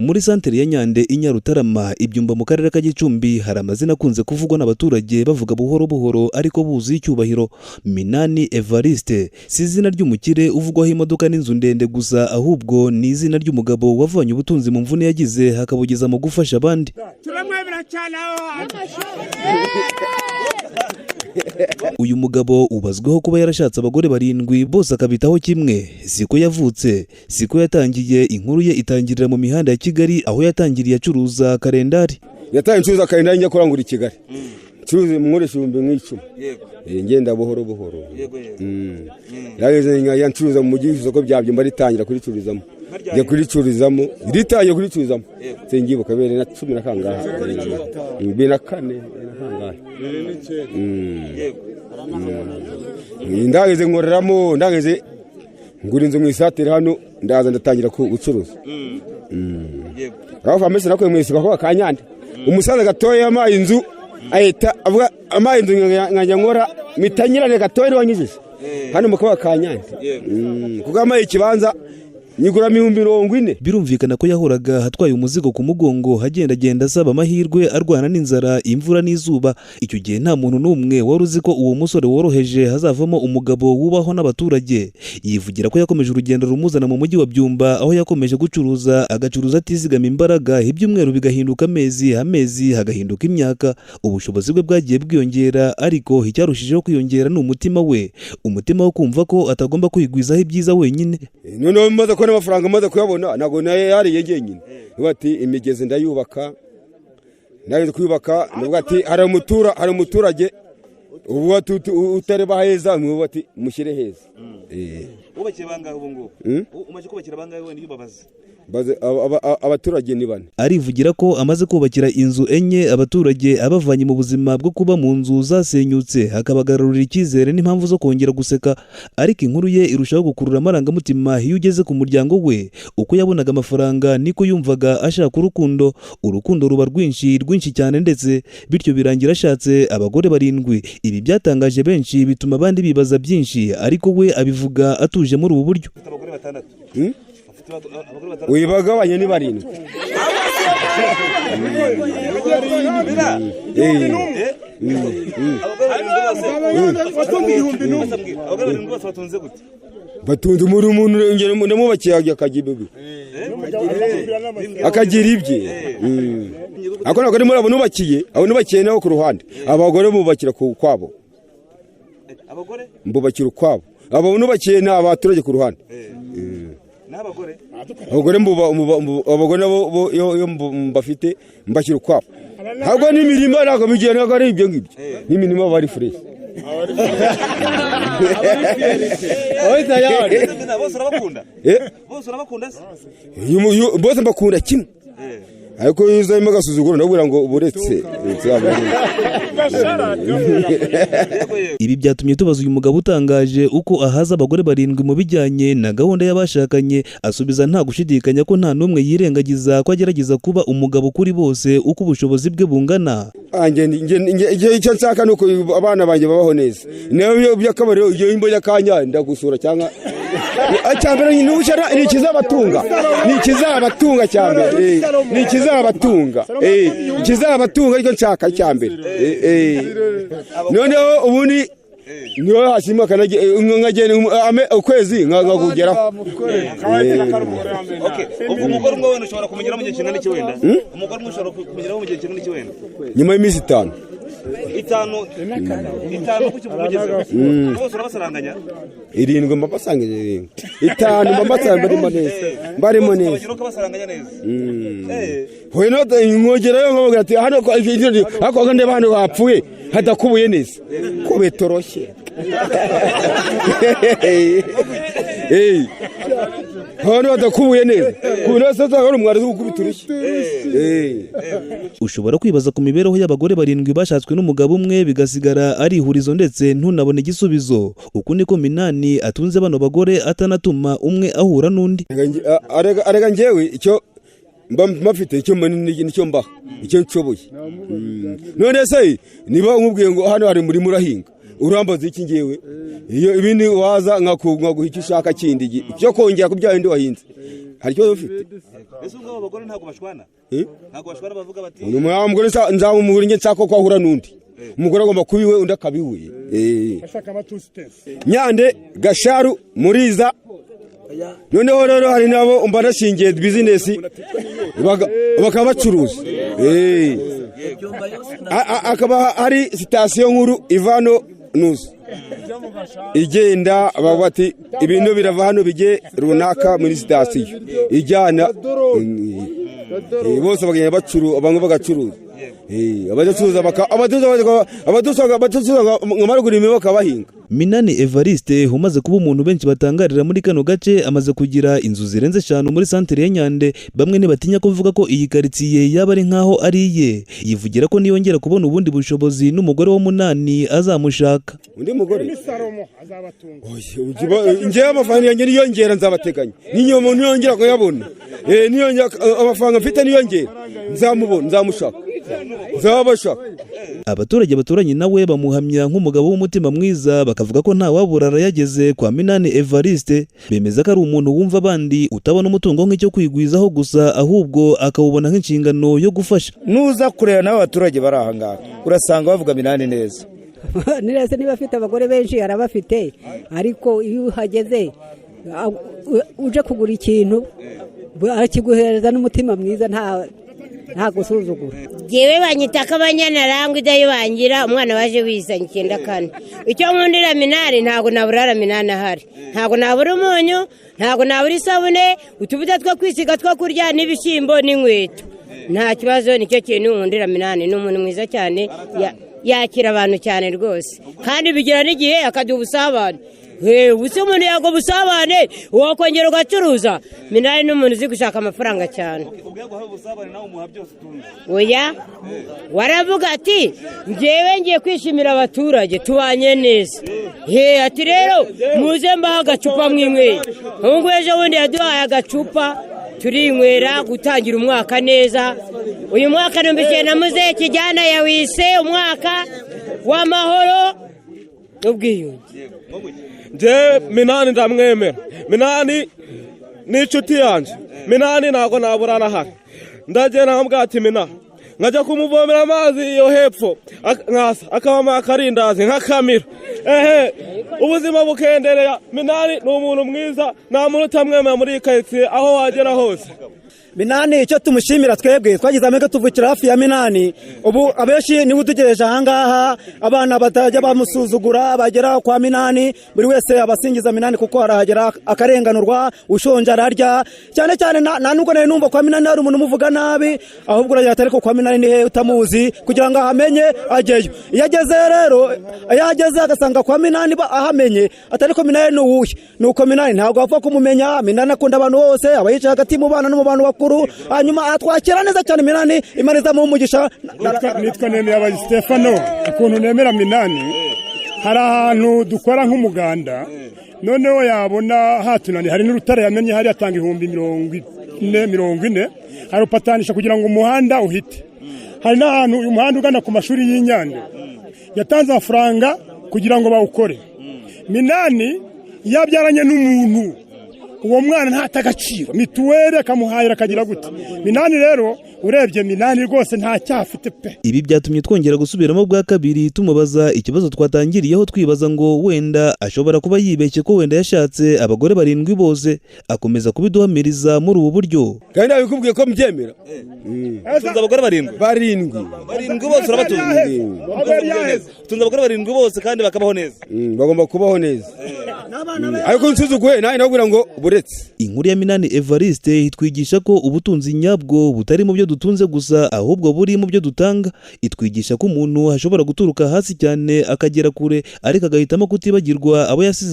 Muri santere ya Nyande i Nyarutarama, ibyumba mu karere ka Gicumbi, hari amazina akunze kuvugwa n'abaturage bavuga buhoro buhoro ariko buzuye icyubahiro. Minani Evariste si izina ry'umukire uvugwaho imodoka n'inzu ndende gusa, ahubwo ni izina ry'umugabo wavanye ubutunzi mu mvune yagize akabugeza mu gufasha abandi. Turamwemera cyane aho hantu. Uyu mugabo ubazwiho kuba yarashatse abagore barindwi bose akabitaho kimwe. Siko yavutse, siko yatangiye. Inkuru ye itangirira mu mihanda ya Kigali, aho yatangiriye acuruza kalendari. Yataye ncuruza kalendari, njya kurangura i Kigali, ncuruza nkoresha 10,000. Ngenda buhoro buhoro. Yageze nkajya ncuruza mu mujyi, isoko bya Byumba ritangira kuricururizamo, njya kuricururizamo, ritangiye kuricururizamo, singibuka, 2010 na kangahe, 2004 na kangahe. Ndageze nkoreramo, ndageze ngura inzu mu isatire hano, ndaza ndatangira gucuruza. Aho famese nakuye mu isoko ka Nyande, umusaza gatoya yampaye inzu, ahita avuga ampaye inzu nkajya nkora mitanyirane gatoya wanyujije hano mu kabaka ka Nyande, kuko yampaye ikibanza nyiguramo 40,000. Birumvikana ko yahoraga atwaye umuzigo ku mugongo, agendagenda asaba amahirwe, arwana n'inzara, imvura n'izuba. Icyo gihe nta muntu n'umwe wari uzi ko uwo musore woroheje hazavamo umugabo wubahwa n'abaturage. Yivugira ko yakomeje urugendo rumuzana mu mujyi wa Byumba, aho yakomeje gucuruza, agacuruza atizigama imbaraga, ibyumweru bigahinduka amezi, amezi hagahinduka imyaka. Ubushobozi bwe bwagiye bwiyongera, ariko icyarushijeho kwiyongera ni umutima we, umutima wo kumva ko atagomba kwigwizaho ibyiza wenyine. Noneho maze kubona amafaranga, maze kuyabona, ntabwo nayo yariye njyenyine. Nuvuga ati imigezi ndayubaka, nageze kuyubaka, nuvuga ati hari umuturage ubu utareba heza, nuvuga ati mushyire heza. Wubakiye bangahe ubu ngubu? Umaze kubakira bangahe wenda iyo ubabaze? Baze abaturage ni bane. Arivugira ko amaze kubakira inzu enye abaturage, abavanye mu buzima bwo kuba mu nzu zasenyutse, akabagarurira icyizere n'impamvu zo kongera guseka. Ariko inkuru ye irushaho gukurura amarangamutima iyo ugeze ku muryango we. Uko yabonaga amafaranga niko yumvaga ashaka urukundo, urukundo ruba rwinshi, rwinshi cyane ndetse, bityo birangira ashatse abagore barindwi. Ibi byatangaje benshi, bituma abandi bibaza byinshi, ariko we abivuga atuje muri ubu buryo. Ufite abagore batandatu? Ufite abagore batandatu? Wibagabanye ni barindwi. Abagore barindwi bose, abagore barindwi bose batunze gute? Batunze umuntu ngero ndamubakiye akagira ibye, akagira ibye. Ako ntabwo ari muri abo nubakiye, abo nubakiye nabo ku ruhande, abagore bubakira ku kwabo. Abagore mbubakira ukwabo, abo nubakiye ni abaturage ku ruhande. N'abagore? Abagore abagore nabo iyo mbafite mbashyira ukwabo. Ntabwo n'imirima, ntabwo bigiye, ntabwo ari ibyo ngibyo, n'imirima bari fureshi. Bose urabakunda? Bose urabakunda se? Bose mbakunda kimwe, ariko iyo uzanyemo agasuzuguro ndabwira ngo buretse. Ibi byatumye tubaza uyu mugabo utangaje uko ahaza abagore barindwi mu bijyanye na gahunda y'abashakanye, asubiza nta gushidikanya ko nta n'umwe yirengagiza, ko agerageza kuba umugabo kuri bose uko ubushobozi bwe bungana. Icyo nshaka ni uko abana banjye babaho neza. Nayo by'akabariro, iyo imbonye akanya ndagusura, cyangwa icyambere ni ubushara, ni ikizabatunga, ni ikizabatunga cyambere, ni ikizabatunga, ikizabatunga aricyo nshaka cyambere. Noneho ubundi niho hashimwa nkagenda ukwezi nkakugeraho. Ubwo umugore umwe wenda ushobora kumugeraho mu gihe kingana iki wenda? Umugore umwe ushobora kumugeraho mu gihe kingana iki wenda? Nyuma y'iminsi itanu. Itanu, itanu kuki umugezeho? Bose urabasaranganya? Irindwi mbabasangije, irindwi, itanu mbabasangije, barimo neza, barimo neza. Ukabageraho ukabasaranganya neza. Hoye no nkongerayo nkababwira ati hano ariko ndeba hano hapfuye hadakubuye neza ko bitoroshye. Hano hadakubuye neza ku bintu hose hari umwari gukubita urushyi. Ushobora kwibaza ku mibereho y'abagore barindwi bashatswe n'umugabo umwe, bigasigara ari ihurizo ndetse ntunabone igisubizo. Uku niko Minani atunze bano bagore atanatuma umwe ahura n'undi. Arega njyewe icyo mba mfite, icyo nicyo mbaha, icyo nshoboye. None se niba nkubwiye ngo hano hari umurima urahinga, urambaza iki ngewe? Iyo ibindi waza nkaguha icyo ushaka kindi cyo kongera ku bya bindi wahinze. Hari ikibazo ufite? Ese ubwo abo bagore ntabwo bashwana? Eh? Ntabwo bashwana bavuga bati Umugore nzamumugura njye, nshaka ko ahura n'undi umugore agomba kuba iwe, undi akaba iwe. Ashaka abatusitesi. Nyande, Gasharu, Muriza. Noneho rero hari nabo mba nashingiye bizinesi, bakaba bacuruza. Akaba hari sitasiyo nkuru iva hano nuzu igenda, bavuga bati ibintu birava hano bijye runaka muri sitasiyo ijyana. Bose bagenda bacuruza, bamwe bagacuruza. Abadacuruza abaducuruza nkamara kugura imirima bakabahinga. Minani Evariste, umaze kuba umuntu benshi batangarira muri kano gace, amaze kugira inzu zirenze 5 muri santere ya Nyande. Bamwe ntibatinya kuvuga ko iyi karitsiye yaba ari nkaho ari iye. Yivugira ko niyongera kubona ubundi bushobozi n'umugore w'umunani azamushaka. Undi mugore? Ni Salomo azabatunga. Njyewe amafaranga yanjye niyongera nzabateganya, niyo umuntu niyongera kuyabona, niyongera amafaranga mfite, niyongera nzamubona, nzamushaka, nzabashaka. Abaturage baturanye nawe bamuhamya nk'umugabo w'umutima mwiza, bakavuga ko nta waburara yageze kwa Minani Evariste. Bemeza ko ari umuntu wumva abandi, utabona umutungo nk'icyo kwigwizaho gusa, ahubwo akawubona nk'inshingano yo gufasha. Nuza kureba n'abo baturage bari aha ngaha, urasanga bavuga Minani neza. Nirese niba afite abagore benshi arabafite, ariko iyo uhageze uje kugura ikintu arakiguhereza n'umutima mwiza, nta gusuzugura. Ngewe banyita ko abanyanarangwa idayo bangira umwana waje wizanye 94. Icyo nkundira Minani, ntabwo naburara Minani ahari, ntabwo nabura umunyu, ntabwo nabura isabune, utuvuta two kwisiga, two kurya, n'ibishyimbo n'inkweto, nta kibazo. Nicyo kintu nkundira Minani, ni umuntu mwiza cyane, yakira abantu cyane rwose, kandi bigira n'igihe akaduha ubusabane. Ubu umuntu yago ubusabane wakongera ugacuruza. Minani ni umuntu uzi gushaka amafaranga cyane. Oya, waravuga ati ngewe ngiye kwishimira abaturage tubanye neza. He ati rero muze mbaha agacupa mwinywera. Ubu ngubu ejo bundi yaduhaye agacupa turinywera gutangira umwaka neza. Uyu mwaka numvise na muzehe Kijyana yawise umwaka w'amahoro n'ubwiyunge. Njye Minani ndamwemera. Minani ni inshuti yanjye. Minani ntabwo naburana ahari. Ndagenda nkamubwira ati Mina, nkajya kumuvomera amazi iyo hepfo, nkasa akabama akarindazi nkakamira, ehe, ubuzima bukenderera. Minani ni umuntu mwiza, nta muntu utamwemera muri iyi karitsiye aho wagera hose. Minani icyo tumushimira, twebwe twagize amahirwe tuvukira hafi ya Minani. Ubu abenshi niwe udugereje ahangaha. Abana batajya bamusuzugura, bagera kwa Minani buri wese abasingiza Minani, kuko arahagera akarenganurwa, ushonje ararya. Cyane cyane nta nubwo nari numva kwa Minani hari umuntu umuvuga nabi, ahubwo uragira ati ariko kwa Minani ni hehe utamuzi, kugira ngo ahamenye ajyeyo. Iyo ageze rero, iyo ageze agasanga kwa Minani ahamenye ati ariko Minani ni uwuhe? Nuko Minani ntabwo wapfa kumumenya. Minani akunda abantu bose, aba yicaye hagati mu bana no mu bantu bakuru, hanyuma atwakira neza cyane. Minani Imana izamuha umugisha. Nitwa Nemeye Stefano. Ukuntu nemera Minani, hari ahantu dukora nk'umuganda, noneho yabona hatunaniye, hari n'urutare yamenye hari, atanga 40,000, 40, arupatanisha kugira ngo umuhanda uhite. Hari n'ahantu uyu muhanda ugana ku mashuri y'Inyande yatanze amafaranga kugira ngo bawukore. Minani iyo abyaranye n'umuntu, uwo mwana ntata agaciro, mituweli akamuhahira, akagira gute. Minani rero, urebye Minani rwose nta cyaha afite pe. Ibi byatumye twongera gusubiramo bwa kabiri tumubaza ikibazo twatangiriyeho twibaza ngo wenda ashobora kuba yibeshye ko wenda yashatse abagore barindwi bose, akomeza kubiduhamiriza muri ubu buryo. Kandi nabikubwiye ko mbyemera. Utunze abagore barindwi? Barindwi. Barindwi bose urabatunze? Utunze abagore barindwi bose kandi bakabaho neza? Bagomba kubaho neza, ariko nsuzuguye nawe nabwira ngo buretse. Inkuru ya Minani Evariste itwigisha ko ubutunzi nyabwo butari mu byo dutunze gusa, ahubwo buri mu byo dutanga. Itwigisha ko umuntu ashobora guturuka hasi cyane akagera kure, ariko agahitamo kutibagirwa abo yasize.